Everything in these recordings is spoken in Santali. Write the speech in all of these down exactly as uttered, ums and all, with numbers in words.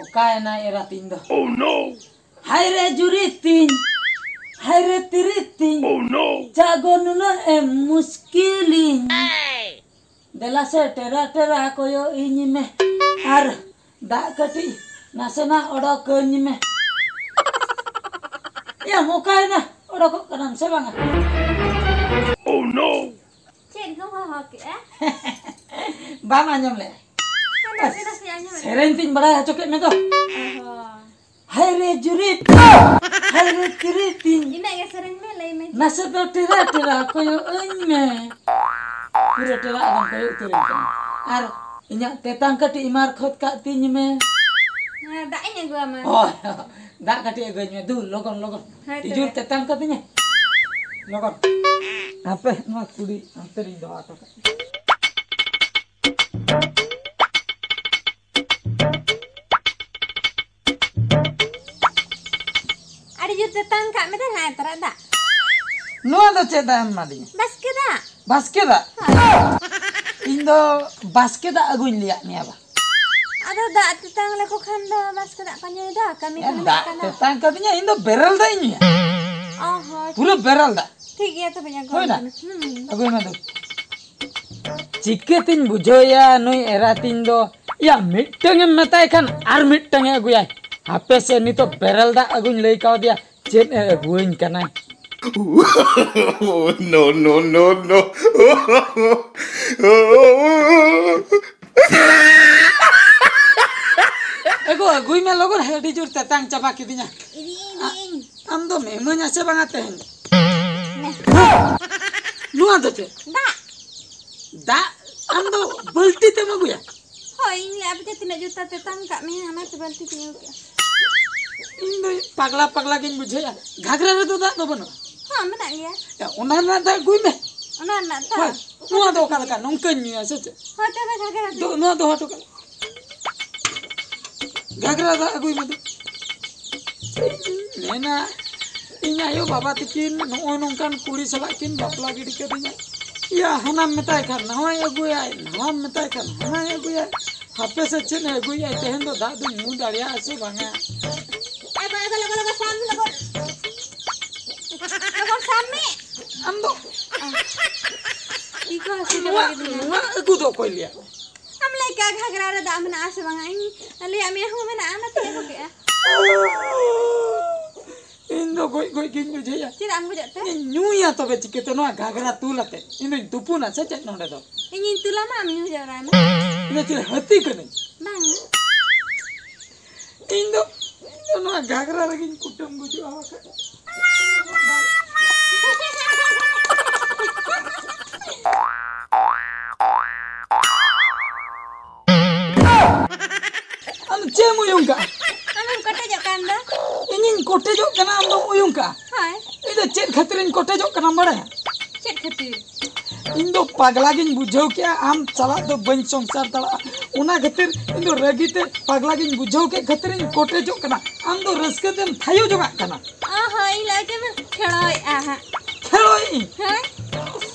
ᱚᱠᱟᱭᱮᱱᱟᱭ ᱮᱨᱟ ᱛᱤᱧ ᱫᱚ? Oh no! ᱦᱟᱭ ᱨᱮ ᱡᱩᱨᱤ ᱛᱤᱧ, ᱦᱟᱭ ᱨᱮ ᱛᱤᱨᱤ ᱛᱤᱧ, ᱪᱟᱜᱚ ᱱᱩᱱᱟᱹᱜ ᱮᱢ ᱢᱩᱥᱠᱤᱞᱤᱧ᱾ ᱫᱮᱞᱟ ᱥᱮ ᱴᱮᱨᱟ ᱴᱮᱨᱟ ᱠᱚᱭᱚᱜ ᱤᱧ ᱢᱮ, ᱟᱨ ᱫᱟᱜ ᱠᱟᱹᱴᱤᱡ ᱱᱟᱥᱮᱱᱟᱜ ᱚᱰᱚᱠᱟᱹᱧ ᱢᱮ᱾ ᱭᱟᱢ ᱚᱠᱟᱭᱮᱱᱟ? ᱚᱰᱚᱠᱚᱜ ᱠᱟᱱᱟᱢ ᱥᱮ ᱵᱟᱝᱟ? Oh no! ᱪᱮᱫ ᱜᱚᱢ ᱦᱚᱦᱚ ᱠᱮᱜᱼᱟ? ᱵᱟᱢ ᱟᱸᱡᱚᱢ ᱞᱮᱜᱼᱟ? ᱦᱮᱸ, ᱱᱟᱥᱮ ᱱᱟᱥᱮ ᱟᱸᱡᱚᱢᱮᱫ ᱥᱮᱨᱮᱧ ᱛᱤᱧ ᱵᱟᱲᱟᱭ ᱦᱚᱪᱚ ᱠᱮᱫ ᱢᱮ ᱫᱚ᱾ ᱚ ᱦᱚᱸ᱾ ᱦᱟᱭ ᱨᱮ ᱡᱩᱨᱤ ᱛᱤᱧ, ᱦᱟᱭ ᱨᱮ ᱛᱤᱨᱤ ᱛᱤᱧ᱾ ᱤᱱᱟᱹᱜ ᱜᱮ ᱥᱮᱨᱮᱧ ᱢᱮ, ᱞᱟᱹᱭ ᱢᱮ᱾ ᱱᱟᱥᱮ ᱫᱚ ᱴᱮᱨᱟ ᱴᱮᱨᱟ ᱠᱚᱭᱚᱜ ᱟᱹᱧ ᱢᱮ᱾ ᱯᱩᱨᱟᱹ ᱴᱮᱨᱟ ᱟᱫᱚᱢ ᱠᱚᱭᱚᱜ ᱩᱛᱟᱹᱨᱟᱹᱧ ᱠᱟᱱᱟ᱾ ᱟᱨ ᱤᱧᱟᱹᱜ ᱛᱮᱛᱟᱝ ᱠᱟᱹᱴᱤᱡ ᱢᱟᱨ ᱠᱷᱚᱛ ᱠᱟᱜ ᱛᱤᱧ ᱢᱮ᱾ ᱦᱮᱸ, ᱫᱟᱜ ᱤᱧ ᱟᱹᱜᱩᱣᱟᱢᱟ᱾ ᱦᱳᱭ, ᱫᱟᱜ ᱠᱟᱹᱴᱤᱡ ᱟᱹᱜᱩᱧ ᱢᱮ᱾ ᱫᱩ, ᱞᱚᱜᱚᱱ, ᱞᱚᱜᱚᱱ᱾ ᱦᱳᱭ ᱟᱹᱰᱤ ᱡᱳᱨ ᱛᱚᱵᱮ᱾ ᱛᱮᱛᱟᱝ ᱠᱟᱹᱫᱤᱧᱟ᱾ ᱞᱚᱜᱚᱱ᱾ ᱦᱟᱯᱮ, ᱱᱚᱣᱟ ᱠᱩᱲᱤ ᱦᱟᱱᱛᱮ ᱨᱤᱧ ᱫᱚᱦᱚ ᱦᱚᱴᱚ ᱠᱟᱜ᱾ ᱟᱹᱰᱤ ᱡᱳᱨ ᱛᱮᱛᱟᱝ ᱠᱟᱜ ᱢᱮ ᱫᱚ, ᱱᱟᱭ ᱛᱟᱨᱟ ᱫᱟᱜ᱾ ᱱᱚᱣᱟ ᱫᱚ ᱪᱮᱫ ᱫᱟᱜ ᱮᱢ ᱮᱢᱟᱫᱤᱧᱟ? ᱵᱟᱥᱠᱮ ᱫᱟᱜ᱾ ᱵᱟᱥᱠᱮ ᱫᱟᱜ? ᱦᱳᱭ᱾ ᱤᱧ ᱫᱚ ᱵᱟᱥᱠᱮ ᱫᱟᱜ ᱟᱹᱜᱩᱧ ᱞᱟᱹᱭᱟᱫ ᱢᱮᱭᱟ ᱵᱟ᱾ ᱟᱫᱚ ᱫᱟᱜ ᱛᱮᱛᱟᱝ ᱞᱮᱠᱚ ᱠᱷᱟᱱ ᱫᱚ ᱵᱟᱥᱠᱮ ᱫᱟᱜ ᱯᱟᱸᱡᱟᱭᱮᱫᱟ, ᱠᱟᱹᱢᱤ ᱮ, ᱠᱚ ᱢᱮᱱᱟᱜ ᱫᱟᱜ ᱠᱟᱱᱟ᱾ ᱛᱮᱛᱟᱝ ᱠᱟᱫᱤᱧᱟ, ᱤᱧ ᱫᱚ ᱵᱮᱨᱮᱞ ᱫᱟᱜ ᱤᱧ ᱧᱩᱭᱟ᱾ ᱚ ᱦᱚᱸ᱾ ᱯᱩᱨᱟᱹ ᱵᱮᱨᱮᱞ ᱫᱟᱜ᱾ ᱴᱷᱤᱠ ᱜᱮᱭᱟ, ᱛᱚᱵᱮ ᱟᱹᱜᱩ ᱦᱩᱭᱱᱟ? ᱟᱹᱜᱩᱭ ᱢᱮ᱾ ᱦᱩᱸ᱾ ᱟᱹᱜᱩᱭ ᱢᱮ ᱫᱩ᱾ ᱪᱤᱠᱟᱹᱛᱤᱧ ᱵᱩᱡᱷᱟᱹᱣᱮᱭᱟ ᱱᱩᱭ ᱮᱨᱟᱛᱤᱧ ᱫᱚ? ᱭᱟ, ᱢᱤᱫᱴᱟᱝ ᱮᱢ ᱢᱮᱛᱟᱭ ᱠᱷᱟᱱ ᱟᱨ ᱢᱤᱫᱴᱟᱝ ᱮ ᱟᱹᱜᱩᱭᱟᱭ᱾ ᱦᱟᱯᱮ ᱥᱮ, ᱱᱤᱛᱚᱜ ᱵᱮᱨᱮᱞ ᱫᱟᱜ ᱟᱹᱜᱩᱧ ᱞᱟᱹᱭ ᱠᱟᱣᱫᱮᱭᱟ᱾ ᱪᱮᱫ ᱮ ᱟᱹᱜᱩᱣᱟᱹᱧ ᱠᱟᱱᱟᱭ? No, no, no, no. ᱮᱜᱳ, ᱟᱹᱜᱩᱭ ᱢᱮ ᱞᱚᱜᱚᱱ, ᱟᱹᱰᱤ ᱡᱳᱨ ᱛᱮᱛᱟᱝ ᱪᱟᱵᱟ ᱠᱤᱫᱤᱧᱟ᱾ ᱤᱫᱤᱭᱟᱹᱧ, ᱤᱫᱤᱭᱟᱹᱧ᱾ ᱟᱢ ᱫᱚᱢ ᱮᱢᱟᱹᱧᱟ ᱥᱮ ᱵᱟᱝᱟ ᱛᱮᱦᱮᱧ? ᱱᱮ᱾ ᱱᱚᱣᱟ ᱫᱚ ᱪᱮᱫ? ᱫᱟᱜ᱾ ᱫᱟᱜ? ᱟᱢ ᱫᱚ ᱵᱟᱹᱞᱴᱤ ᱛᱮᱢ ᱟᱹᱜᱩᱭᱟ? ᱦᱳᱭ, ᱤᱧ ᱞᱟᱹᱭ ᱟᱯᱮ ᱪᱮᱫ ᱛᱤᱱᱟᱹᱜ ᱡᱳᱨ ᱛᱮ ᱛᱮᱛᱟᱝ ᱠᱟᱜ ᱢᱮᱭᱟ, ᱚᱱᱟᱛᱮ ᱵᱟᱹᱞᱴᱤ ᱛᱤᱧ ᱟᱹᱜᱩ ᱠᱮᱜᱼᱟ᱾ ᱤᱧ ᱫᱚ ᱯᱟᱜᱽᱞᱟ ᱯᱟᱜᱽᱞᱟ ᱜᱤᱧ ᱵᱩᱡᱷᱟᱹᱣᱮᱜᱼᱟ᱾ ᱜᱷᱟᱜᱽᱨᱟ ᱨᱮᱫᱚ ᱫᱟᱜ ᱫᱚ ᱵᱟᱹᱱᱩᱜᱼᱟ? ᱦᱚᱸ, ᱢᱮᱱᱟᱜ ᱜᱮᱭᱟ᱾ ᱭᱟ, ᱚᱱᱟ ᱨᱮᱱᱟᱜ ᱫᱟᱜ ᱟᱹᱜᱩᱭ ᱢᱮ᱾ ᱚᱱᱟ ᱨᱮᱱᱟᱜ ᱫᱟᱜ? ᱦᱳᱭ, ᱱᱚᱣᱟ ᱫᱚ ᱚᱠᱟ ᱞᱮᱠᱟ? ᱱᱚᱝᱠᱟᱧ ᱧᱩᱭᱟ ᱥᱮ ᱪᱮᱫ? ᱦᱳᱭ, ᱛᱚᱵᱮ ᱜᱷᱟᱜᱽᱨᱟ ᱫᱚ᱾ ᱫᱚ, ᱱᱚᱣᱟ ᱫᱚᱦᱚ ᱦᱚᱴᱚ ᱠᱟᱜ ᱢᱮ᱾ ᱜᱷᱟᱜᱽᱨᱟ ᱫᱟᱜ ᱟᱹᱜᱩᱭ ᱢᱮ ᱫᱩ᱾ ᱢᱮᱱᱟ, ᱤᱧ ᱟᱭᱳ ᱵᱟᱵᱟ ᱛᱟᱹᱠᱤᱱ ᱱᱚᱜᱼᱚᱭ ᱱᱚᱝᱠᱟᱱ ᱠᱩᱲᱤ ᱥᱟᱞᱟᱜ ᱠᱤᱱ ᱵᱟᱯᱞᱟ ᱜᱤᱰᱤ ᱠᱟᱹᱫᱤᱧᱟ᱾ ᱭᱟ, ᱦᱟᱱᱟᱢ ᱢᱮᱛᱟᱭ ᱠᱷᱟᱱ ᱱᱟᱣᱟᱭ ᱟᱹᱜᱩᱭᱟᱭ, ᱱᱟᱣᱟᱢ ᱢᱮᱛᱟᱭ ᱠᱷᱟᱱ ᱦᱟᱱᱟᱭ ᱟᱹᱜᱩᱭᱟᱭ᱾ ᱦᱟᱯᱮ ᱥᱮ ᱪᱮᱫ ᱮ ᱟᱹᱜᱩᱭᱮᱫᱼᱟ, ᱛᱮᱦᱮᱧ ᱫᱚ ᱫᱟᱜ ᱫᱚᱧ ᱧᱩ ᱫᱟᱲᱮᱭᱟᱜᱼᱟ ᱥᱮ ᱵᱟᱝᱟ? ᱮ ᱵᱟᱵᱟ, ᱞᱚᱜᱚᱱ, ᱞᱚᱜᱚᱱ, ᱞᱚᱜᱚᱱ ᱥᱟᱵ ᱢᱮ, ᱞᱚᱜᱚᱱ᱾ ᱞᱚᱜᱚᱱ ᱥᱟᱵ ᱢᱮ᱾ ᱟᱢ ᱫᱚ ᱤᱧ ᱠᱚ ᱦᱟᱹᱥᱩ ᱪᱟᱵᱟ ᱱᱚᱣᱟ, ᱠᱤᱫᱤᱧᱟ᱾ ᱱᱚᱣᱟ ᱟᱹᱜᱩ ᱫᱚ ᱚᱠᱚᱭ ᱞᱟᱹᱭᱟ? ᱟᱢ ᱞᱟᱹᱭ ᱠᱮᱜᱼᱟ ᱜᱷᱟᱜᱽᱨᱟ ᱨᱮ ᱫᱟᱜ ᱢᱮᱱᱟᱜᱼᱟ ᱥᱮ ᱵᱟᱝᱟ? ᱤᱧ ᱞᱟᱹᱭᱟᱫ ᱢᱮᱭᱟ ᱦᱚᱸ ᱢᱮᱱᱟᱜᱼᱟ, ᱚᱱᱟᱛᱮᱧ ᱟᱹᱜᱩ ᱠᱮᱜᱼᱟ᱾ ᱤᱧ ᱫᱚ ᱜᱚᱡ ᱜᱚᱡ ᱜᱤᱧ ᱵᱩᱡᱷᱟᱹᱣᱟ᱾ ᱪᱮᱫᱟᱜ ᱮᱢ ᱜᱚᱡᱚᱜ ᱛᱮ? ᱤᱧ ᱧᱩᱭᱟ ᱛᱚᱵᱮ ᱪᱤᱠᱟᱹᱛᱮ ᱱᱚᱣᱟ ᱜᱷᱟᱜᱽᱨᱟ ᱛᱩᱞ ᱟᱛᱮ? ᱤᱧ ᱫᱚᱧ ᱛᱩᱯᱩᱱᱟ ᱥᱮ ᱪᱮᱫ ᱱᱚᱰᱮ ᱫᱚ? ᱤᱧᱤᱧ ᱛᱩᱞᱟᱢᱟ, ᱟᱢ ᱧᱩ ᱡᱟᱣᱨᱟᱭ ᱢᱮ᱾ ᱤᱧ ᱫᱚ ᱪᱮᱫ ᱦᱟᱹᱛᱤ ᱠᱟᱹᱱᱟᱹᱧ? ᱵᱟᱝ᱾ ᱤᱧ ᱫᱚ, ᱤᱧ ᱫᱚ ᱱᱚᱣᱟ ᱜᱷᱟᱜᱽᱨᱟ ᱨᱮᱜᱮᱧ ᱠᱩᱴᱟᱹᱢ ᱜᱩᱡᱩᱜᱼᱟ ᱵᱟᱠᱷᱟᱡ᱾ ᱟᱢ ᱪᱮᱫ ᱮᱢ ᱩᱭᱩᱝ ᱠᱟᱜᱼᱟ? ᱟᱢᱮᱢ ᱠᱚᱴᱮᱡᱚᱜ ᱠᱟᱱ ᱫᱚ᱾ ᱤᱧᱤᱧ ᱠᱚᱴᱮᱡᱚᱜ ᱠᱟᱱᱟ, ᱟᱢ ᱫᱚᱢ ᱩᱭᱩᱝ ᱠᱟᱜᱼᱟ? ᱦᱳᱭ᱾ ᱤᱧ ᱫᱚ ᱪᱮᱫ ᱠᱷᱟᱹᱛᱤᱨᱤᱧ ᱠᱚᱴᱮᱡᱚᱜ ᱠᱟᱱᱟᱢ ᱵᱟᱲᱟᱭᱟ? ᱪᱮᱫ ᱠᱷᱟᱹᱛᱤᱨ? ᱤᱧ ᱫᱚ ᱯᱟᱜᱽᱞᱟ ᱜᱤᱧ ᱵᱩᱡᱷᱟᱹᱣ ᱠᱮᱜᱼᱟ, ᱟᱢ ᱥᱟᱞᱟᱜ ᱫᱚ ᱵᱟᱹᱧ ᱥᱚᱝᱥᱟᱨ ᱫᱟᱲᱮᱭᱟᱜᱼᱟ᱾ ᱚᱱᱟ ᱠᱷᱟᱹᱛᱤᱨ ᱤᱧ ᱫᱚ ᱨᱟᱹᱜᱤ ᱛᱮ ᱯᱟᱜᱽᱞᱟ ᱜᱤᱧ ᱵᱩᱡᱷᱟᱹᱣ ᱠᱮᱫ ᱠᱷᱟᱹᱛᱤᱨ ᱤᱧ ᱠᱚᱴᱮᱡᱚᱜ ᱠᱟᱱᱟ᱾ ᱟᱢ ᱫᱚ ᱨᱟᱹᱥᱠᱟᱹ ᱛᱮᱢ ᱛᱷᱟᱭᱚ ᱡᱚᱝᱟᱜ ᱠᱟᱱᱟ᱾ ᱚ ᱦᱚᱸ, ᱤᱧ ᱞᱟᱹᱭ ᱠᱮᱫ ᱢᱮ ᱠᱷᱮᱲᱚᱭᱮᱫᱼᱟ ᱦᱟᱸᱜ᱾ ᱠᱷᱮᱲᱚᱭᱮᱫ ᱟᱹᱧ? ᱦᱮᱸ᱾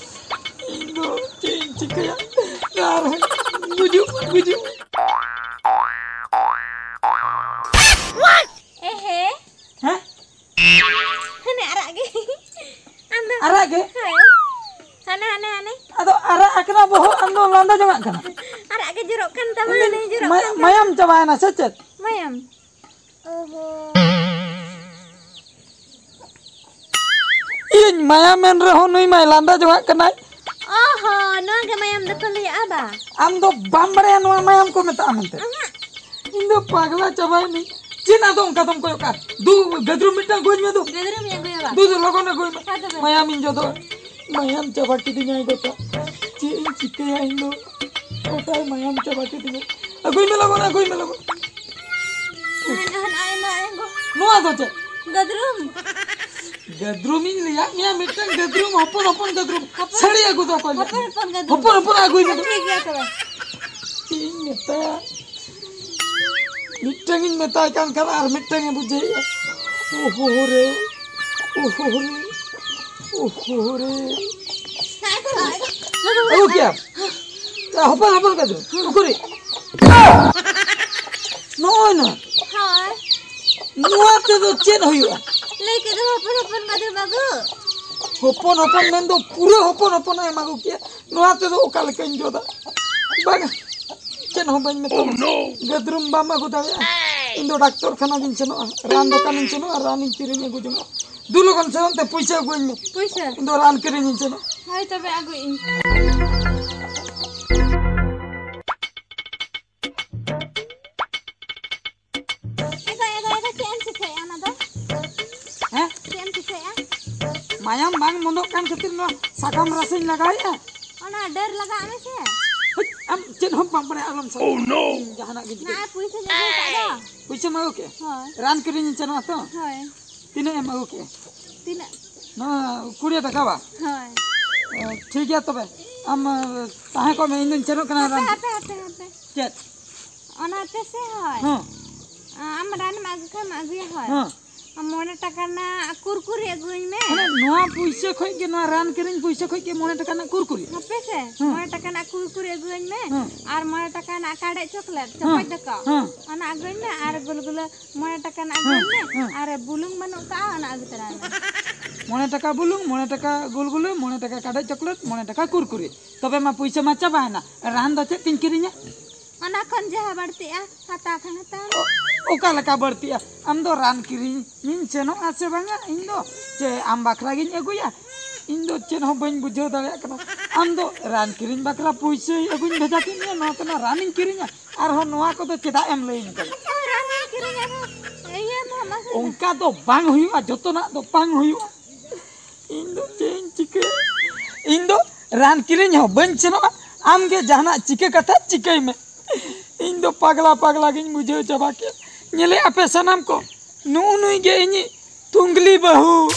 ᱤᱧ ᱫᱚ ᱪᱮᱫ ᱤᱧ ᱪᱤᱠᱟᱹᱭᱟ? ᱟᱨ ᱜᱩᱡᱩᱜ, ᱜᱩᱡᱩᱜ᱾ ᱮ ᱦᱮᱸ᱾ ᱦᱮᱸ? ᱦᱟᱱᱮ ᱟᱨᱟᱜ ᱜᱮ᱾ ᱟᱢ ᱫᱚ ᱟᱨᱟᱜ ᱜᱮ? ᱦᱳᱭ᱾ ᱦᱟᱱᱮ, ᱦᱟᱱᱮ, ᱦᱟᱱᱮ᱾ ᱟᱫᱚ ᱟᱨᱟᱜ ᱟᱠᱟᱱᱟ ᱵᱚᱦᱚᱜ, ᱟᱢ ᱫᱚ ᱞᱟᱸᱫᱟ ᱡᱚᱝᱟᱜ ᱠᱟᱱᱟ᱾ ᱟᱨᱟᱜ ᱜᱮ ᱡᱚᱨᱚᱜ ᱠᱟᱱ ᱛᱟᱢᱟ, ᱤᱧ ᱦᱟᱱᱮ ᱡᱚᱨᱚᱜ ᱢᱟ-, ᱠᱟᱱ ᱛᱟᱢᱟ᱾ ᱢᱟᱭᱟᱢ ᱪᱟᱵᱟᱭᱮᱱᱟ ᱥᱮ ᱪᱮᱫ? ᱢᱟᱭᱟᱢ? ᱚ ᱦᱚᱸ᱾ ᱤᱧ ᱢᱟᱭᱟᱢ ᱮᱱ ᱨᱮᱦᱚᱸ ᱱᱩᱭ ᱢᱟᱭ ᱞᱟᱸᱫᱟ ᱡᱚᱝᱟᱜ ᱠᱟᱱᱟᱭ᱾ ᱚ ᱦᱚᱸ, ᱱᱚᱣᱟ ᱜᱮ ᱢᱟᱭᱟᱢ ᱫᱚᱠᱚ ᱞᱟᱹᱭᱟᱜᱼᱟ ᱵᱟ? ᱟᱢ ᱫᱚ ᱵᱟᱢ ᱵᱟᱲᱟᱭᱟ ᱱᱚᱣᱟ ᱢᱟᱭᱟᱢ ᱠᱚ ᱢᱮᱛᱟᱜᱼᱟ ᱢᱮᱱᱛᱮ? ᱟᱦᱟᱸ᱾ ᱤᱧ ᱫᱚ ᱯᱟᱜᱽᱞᱟ ᱪᱟᱵᱟᱭᱮᱱᱟᱹᱧ᱾ ᱪᱮᱫ ᱟᱫᱚ ᱚᱱᱠᱟ ᱫᱚᱢ ᱠᱚᱭᱚᱜ ᱠᱟᱜᱼᱟ? ᱫᱩ, ᱜᱟᱹᱫᱽᱨᱩᱢ ᱢᱤᱫᱴᱟᱝ ᱟᱹᱜᱩᱧ ᱢᱮ ᱫᱩ᱾ ᱜᱟᱹᱫᱽᱨᱩᱢᱤᱧ ᱟᱹᱜᱩᱭᱟ ᱵᱟ? ᱫᱩ, ᱫᱩ, ᱞᱚᱜᱚᱱ ᱟᱹᱜᱩᱭ ᱢᱮ᱾ ᱦᱮᱸ ᱛᱚᱵᱮ᱾ ᱢᱟᱭᱟᱢᱤᱧ ᱡᱚᱫᱚ᱾ ᱢᱟᱭᱟᱢ ᱪᱟᱵᱟ ᱠᱤᱫᱤᱧᱟᱭ ᱜᱚᱴᱟ᱾ ᱪᱮᱫ ᱤᱧ ᱪᱤᱠᱟᱹᱭᱟ ᱤᱧ ᱫᱚ? ᱜᱚᱴᱟᱭ ᱢᱟᱭᱟᱢ ᱪᱟᱵᱟ ᱠᱤᱫᱤᱧᱟ᱾ ᱟᱹᱜᱩᱭ ᱢᱮ ᱞᱚᱜᱚᱱ, ᱟᱹᱜᱩᱭ ᱢᱮ ᱞᱚᱜᱚᱱ᱾ ᱱᱚᱣᱟ ᱫᱚ ᱪᱮᱫ? ᱜᱟᱹᱫᱽᱨᱩᱢ᱾ ᱜᱟᱹᱫᱽᱨᱩᱢᱤᱧ ᱞᱟᱹᱭᱟᱫ ᱢᱮᱭᱟ, ᱢᱤᱫᱴᱟᱝ ᱜᱟᱹᱫᱽᱨᱩᱢ, ᱦᱚᱯᱚᱱ ᱦᱚᱯᱚᱱ ᱜᱟᱹᱫᱽᱨᱩᱢ᱾ ᱦᱚᱯᱚᱱ ᱥᱟᱹᱲᱤ ᱟᱹᱜᱩ ᱫᱚ ᱚᱠᱚᱭ ᱞᱟᱹᱭᱟᱫ ᱦᱚᱯᱚᱱ ᱢᱮᱭᱟ? ᱦᱚᱯᱚᱱ ᱜᱟᱹᱫᱽᱨᱩᱢ᱾ ᱦᱚᱯᱚᱱ ᱦᱚᱯᱚᱱ ᱟᱹᱜᱩᱭ ᱢᱮ᱾ ᱴᱷᱤᱠ ᱜᱮᱭᱟ ᱛᱚᱵᱮ᱾ ᱪᱮᱫ ᱤᱧ ᱢᱮᱛᱟᱭᱟ? ᱢᱤᱫᱴᱟᱝ ᱤᱧ ᱢᱮᱛᱟᱭ ᱠᱟᱱ ᱠᱷᱟᱱ ᱟᱨ ᱢᱤᱫᱴᱟᱝ ᱮ ᱵᱩᱡᱷᱟᱹᱣᱮᱫᱼᱟ᱾ ᱳᱦᱳ ᱨᱮ, ᱳᱦᱳ ᱨᱮ, ᱳᱦᱳ ᱨᱮ᱾ ᱟᱹᱜᱩ ᱠᱮᱭᱟᱢ? ᱦᱚᱯᱚᱱ ᱦᱚᱯᱚᱱ ᱜᱟᱹᱫᱽᱨᱩᱢ᱾ ᱩᱠᱩᱨᱤᱡ? ᱱᱚᱜᱼᱚᱭ ᱱᱚᱣᱟ᱾ ᱦᱳᱭ᱾ ᱱᱚᱣᱟ ᱛᱮᱫᱚ ᱪᱮᱫ ᱦᱩᱭᱩᱜᱼᱟ? ᱞᱟᱹᱭ ᱠᱮᱫ ᱫᱚ ᱦᱚᱯᱚᱱ ᱦᱚᱯᱚᱱ ᱜᱟᱫᱨ ᱵᱟᱹᱵᱩ᱾ ᱦᱚᱯᱚᱱ ᱦᱚᱯᱚᱱ ᱢᱮᱱᱫᱚ ᱯᱩᱨᱟᱹ ᱦᱚᱯᱚᱱ ᱦᱚᱯᱚᱱᱟᱜ ᱮᱢ ᱟᱹᱜᱩ ᱠᱮᱭᱟ᱾ ᱱᱚᱣᱟ ᱛᱮᱫᱚ ᱚᱠᱟ ᱞᱮᱠᱟᱧ ᱡᱚᱫᱟ? ᱵᱟᱝ, ᱪᱮᱫ ᱦᱚᱸ ᱵᱟᱹᱧ ᱢᱮᱛᱟᱢᱟ᱾ ᱜᱟᱹᱫᱨᱩᱢ ᱵᱟᱢ ᱟᱹᱜᱩ ᱫᱟᱲᱮᱭᱟᱜᱼᱟ᱾ ᱤᱧ ᱫᱚ ᱰᱟᱠᱛᱚᱨ ᱠᱷᱟᱱᱟ ᱜᱤᱧ ᱥᱮᱱᱚᱜᱼᱟ, ᱨᱟᱱ ᱫᱚᱠᱟᱱᱤᱧ ᱥᱮᱱᱚᱜᱼᱟ, ᱨᱟᱱᱤᱧ ᱠᱤᱨᱤᱧ ᱟᱹᱜᱩ ᱡᱚᱝᱟ᱾ ᱫᱩ ᱞᱚᱜᱚᱱ ᱥᱮᱱᱚᱜ ᱛᱮ ᱯᱩᱭᱥᱟᱹ ᱟᱹᱜᱩᱣᱟᱹᱧ ᱢᱮ᱾ ᱯᱩᱭᱥᱟᱹ? ᱤᱧ ᱫᱚ ᱨᱟᱱ ᱠᱤᱨᱤᱧᱤᱧ ᱥᱮᱱᱚᱜᱼᱟ᱾ ᱦᱳᱭ, ᱛᱚᱵᱮ ᱟᱹᱜᱩᱭ ᱤᱧ᱾ ᱮᱫᱟ, ᱮᱫᱟ, ᱮᱫᱟ, ᱪᱮᱫ ᱮᱢ ᱪᱤᱠᱟᱹᱭᱮᱫᱼᱟ ᱚᱱᱟ ᱫᱚ? ᱦᱮᱸ? ᱪᱮᱫ ᱮᱢ ᱪᱤᱠᱟᱹᱭᱮᱫᱼᱟ? ᱢᱟᱭᱟᱢ ᱵᱟᱝ ᱵᱚᱱᱫᱚᱜ ᱠᱟᱱ ᱠᱷᱟᱹᱛᱤᱨ ᱱᱚᱣᱟ ᱥᱟᱠᱟᱢ ᱨᱟᱥᱮᱧ ᱞᱟᱜᱟᱣᱮᱫᱼᱟ᱾ ᱚᱱᱟ ᱰᱟᱹᱨ ᱞᱟᱜᱟᱜ ᱢᱮᱥᱮ᱾ ᱦᱟᱹᱴ, ᱟᱢ ᱪᱮᱫ ᱦᱚᱸ ᱵᱟᱢ ᱵᱟᱲᱟᱭᱟ, ᱟᱞᱚᱢ ᱥᱟᱵ᱾ ᱤᱧ ᱡᱟᱦᱟᱱᱟᱜ ᱜᱮ ᱪᱤᱠᱟᱹ᱾ ᱱᱟ, ᱯᱩᱭᱥᱟᱹᱧ ᱟᱹᱜᱩ ᱟᱠᱟᱫ ᱫᱚ᱾ ᱯᱩᱭᱥᱟᱹᱢ ᱟᱹᱜᱩ ᱠᱮᱫ? ᱦᱳᱭ᱾ ᱨᱟᱱ ᱠᱤᱨᱤᱧ ᱥᱮᱱᱚᱜᱼᱟ ᱛᱚ? ᱦᱳᱭ᱾ ᱛᱤᱱᱟᱹᱜ ᱮᱢ ᱟᱹᱜᱩ ᱠᱮᱫᱼᱟ? ᱛᱤᱱᱟᱹᱜ? ᱱᱚᱣᱟ ᱠᱩᱲᱤ ᱴᱟᱠᱟ ᱵᱟ? ᱦᱳᱭ᱾ ᱚ, ᱴᱷᱤᱠ ᱜᱮᱭᱟ ᱛᱚᱵᱮ᱾ ᱟᱢ, ᱮ, ᱛᱟᱦᱮᱸ ᱠᱚᱜ ᱢᱮ, ᱤᱧ ᱫᱩᱧ ᱥᱮᱱᱚᱜ ᱠᱟᱱᱟ ᱦᱟᱯᱮ, ᱨᱟᱱ᱾ ᱦᱟᱯᱮ, ᱦᱟᱯᱮ, ᱦᱟᱯᱮ᱾ ᱪᱮᱫ? ᱚᱱᱟ ᱛᱮᱥᱮ ᱦᱳᱭ᱾ ᱦᱮᱸ᱾ ᱟᱢ ᱨᱟᱱᱮᱢ ᱟᱹᱜᱩ ᱠᱷᱟᱱ ᱟᱹᱜᱩᱭᱟ ᱦᱳᱭ᱾ ᱦᱮᱸ᱾ ᱟᱢ ᱢᱚᱬᱮ ᱴᱟᱠᱟ ᱨᱮᱱᱟᱜ ᱠᱩᱨᱠᱩᱨᱤ ᱟᱹᱜᱩᱣᱟᱹᱧ ᱢᱮ᱾ ᱢᱟᱱᱮ ᱱᱚᱣᱟ ᱯᱩᱭᱥᱟᱹ ᱠᱷᱚᱡ ᱜᱮ, ᱱᱚᱣᱟ ᱨᱟᱱ ᱠᱤᱨᱤᱧ ᱯᱩᱭᱥᱟᱹ ᱠᱷᱚᱡ ᱜᱮ ᱢᱚᱬᱮ ᱴᱟᱠᱟ ᱨᱮᱱᱟᱜ ᱠᱩᱨᱠᱩᱨᱤ? ᱦᱟᱯᱮ ᱥᱮ, ᱦᱮᱸ᱾ ᱢᱚᱬᱮ ᱴᱟᱠᱟ ᱨᱮᱱᱟᱜ ᱠᱩᱨᱠᱩᱨᱤ ᱟᱹᱜᱩᱣᱟᱹᱧ ᱢᱮ᱾ ᱦᱮᱸ᱾ ᱟᱨ ᱢᱚᱬᱮ ᱴᱟᱠᱟ ᱨᱮᱱᱟᱜ ᱠᱟᱰᱮᱡ ᱪᱚᱠᱞᱮᱴ, ᱦᱮᱸ᱾ ᱪᱚᱠᱚᱡ ᱫᱟᱠᱟ᱾ ᱦᱮᱸ᱾ ᱚᱱᱟ ᱟᱹᱜᱩᱣᱟᱹᱧ ᱢᱮ ᱟᱨ ᱜᱩᱞᱜᱩᱞᱟᱹ ᱢᱚᱬᱮ ᱴᱟᱠᱟ ᱨᱮᱱᱟᱜ ᱟᱹᱜᱩᱣᱟᱹᱧ ᱦᱮᱸ, ᱢᱮ᱾ ᱦᱮᱸ᱾ ᱟᱨ ᱵᱩᱞᱩᱝ ᱵᱟᱹᱱᱩᱜ ᱠᱟᱜᱼᱟ, ᱚᱱᱟ ᱟᱹᱜᱩ ᱛᱚᱨᱟᱭ ᱢᱮ᱾ ᱢᱚᱬᱮ ᱴᱟᱠᱟ ᱵᱩᱞᱩᱝ, ᱢᱚᱬᱮ ᱴᱟᱠᱟ ᱜᱩᱞᱜᱩᱞᱟᱹ, ᱢᱚᱬᱮ ᱴᱟᱠᱟ ᱠᱟᱰᱮᱡ ᱪᱚᱠᱞᱮᱴ, ᱢᱚᱬᱮ ᱴᱟᱠᱟ ᱠᱩᱨᱠᱩᱨᱤ᱾ ᱛᱚᱵᱮ ᱢᱟ ᱯᱩᱭᱥᱟᱹ ᱢᱟ ᱪᱟᱵᱟᱭᱮᱱᱟ᱾ ᱨᱟᱱ ᱫᱚ ᱪᱮᱫ ᱛᱤᱧ ᱠᱤᱨᱤᱧᱟ? ᱚᱱᱟ ᱠᱷᱚᱱ ᱡᱟᱦᱟᱸ ᱵᱟᱹᱲᱛᱤᱜᱼᱟ, ᱦᱟᱛᱟᱣ ᱠᱷᱟᱱ ᱦᱟᱛᱟᱣ ᱢᱮ᱾ ᱚ-, ᱚᱠᱟ ᱞᱮᱠᱟ ᱵᱟᱹᱲᱛᱤᱜᱼᱟ? ᱟᱢ ᱫᱚ ᱨᱟᱱ ᱠᱤᱨᱤᱧᱤᱧ ᱥᱮᱱᱚᱜᱼᱟ ᱥᱮ ᱵᱟᱝᱟ? ᱤᱧ ᱫᱚ ᱪᱮ ᱟᱢ ᱵᱟᱠᱷᱨᱟ ᱜᱤᱧ ᱟᱹᱜᱩᱭᱟ? ᱤᱧ ᱫᱚ ᱪᱮᱫ ᱦᱚᱸ ᱵᱟᱹᱧ ᱵᱩᱡᱷᱟᱹᱣ ᱫᱟᱲᱮᱭᱟᱜ ᱠᱟᱱᱟ᱾ ᱟᱢ ᱫᱚ ᱨᱟᱱ ᱠᱤᱨᱤᱧ ᱵᱟᱠᱷᱨᱟ ᱯᱩᱭᱥᱟᱹ ᱟᱹᱜᱩᱧ ᱵᱷᱮᱡᱟ ᱠᱮᱫ ᱢᱮᱭᱟ, ᱱᱚᱣᱟ ᱛᱮ ᱱᱚᱣᱟ ᱨᱟᱱᱤᱧ ᱠᱤᱨᱤᱧᱟ, ᱟᱨᱦᱚᱸ ᱱᱚᱣᱟ ᱠᱚᱫᱚ ᱪᱮᱫᱟᱜ ᱮᱢ ᱞᱟᱹᱭᱟᱹᱧ ᱠᱟᱱᱟ? ᱟᱪᱪᱷᱟ, ᱨᱟᱱ ᱤᱧ ᱠᱤᱨᱤᱧᱟ, ᱟᱨᱦᱚᱸ ᱤᱭᱟᱹ ᱢᱟ ᱢᱟᱥᱮ᱾ ᱚᱱᱠᱟ ᱫᱚ ᱵᱟᱝ ᱦᱩᱭᱩᱜᱼᱟ, ᱡᱚᱛᱚᱱᱟᱜ ᱫᱚ ᱵᱟᱝ ᱦᱩᱭᱩᱜᱼᱟ᱾ ᱤᱧ ᱫᱚ ᱪᱮᱫ ᱤᱧ ᱪᱤᱠᱟᱹᱭᱟ? ᱤᱧ ᱫᱚ ᱨᱟᱱ ᱠᱤᱨᱤᱧ ᱦᱚᱸ ᱵᱟᱹᱧ ᱥᱮᱱᱚᱜᱼᱟ᱾ ᱟᱢ ᱜᱮ ᱡᱟᱦᱟᱱᱟᱜ ᱪᱤᱠᱟᱹ ᱠᱟᱛᱷᱟ ᱪᱤᱠᱟᱹᱭ ᱢᱮ᱾ ᱤᱧ ᱫᱚ ᱯᱟᱜᱽᱞᱟ ᱯᱟᱜᱽᱞᱟ ᱜᱤᱧ ᱵᱩᱡᱷᱟᱹᱣ ᱪᱟᱵᱟ ᱠᱮᱫ᱾ ᱧᱮᱞᱮᱫ ᱟᱯᱮ ᱥᱟᱱᱟᱢ ᱠᱚ, ᱱᱩᱜᱼᱩ ᱱᱩᱭ ᱜᱮ ᱤᱧᱤᱡ ᱛᱩᱝᱜᱽᱞᱤ ᱵᱟᱹᱦᱩ᱾